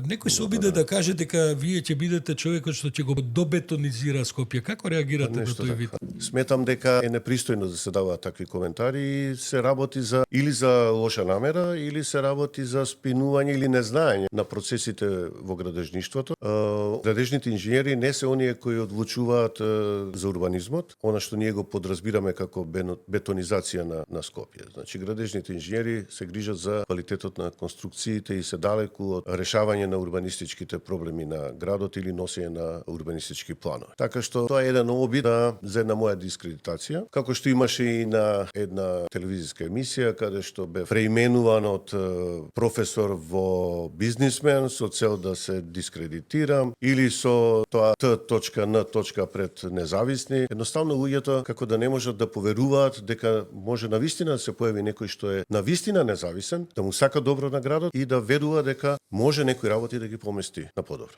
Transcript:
Некој се обиде да каже дека вие ќе бидете човекот што ќе го добетонизира Скопје. Како реагирате на тој вид? Сметам дека е непристојно да се даваат такви коментари и се работи за или за лоша намера или се работи за спинување или незнаење на процесите во градежништвото. Градежните инженери не се оние кои одлучуваат за урбанизмот, она што ние го подразбираме како бетонизација на Скопје. Значи градежните инженери се грижат за квалитетот на конструкциите и се далеку од решавање на урбанистичките проблеми на градот или носење на урбанистички планови. Така што тоа е еден обид за една моја дискредитација, како што имаше и на една телевизиска емисија каде што бе преименуван од професор во бизнисмен со цел да се дискредитирам или со тоа Т.Н. пред независни. Едноставно луѓето како да не можат да поверуваат дека може навистина да се појави некој што е навистина независен, да му сака добро на градот и да верува дека може некои работи да ги помести на подобро.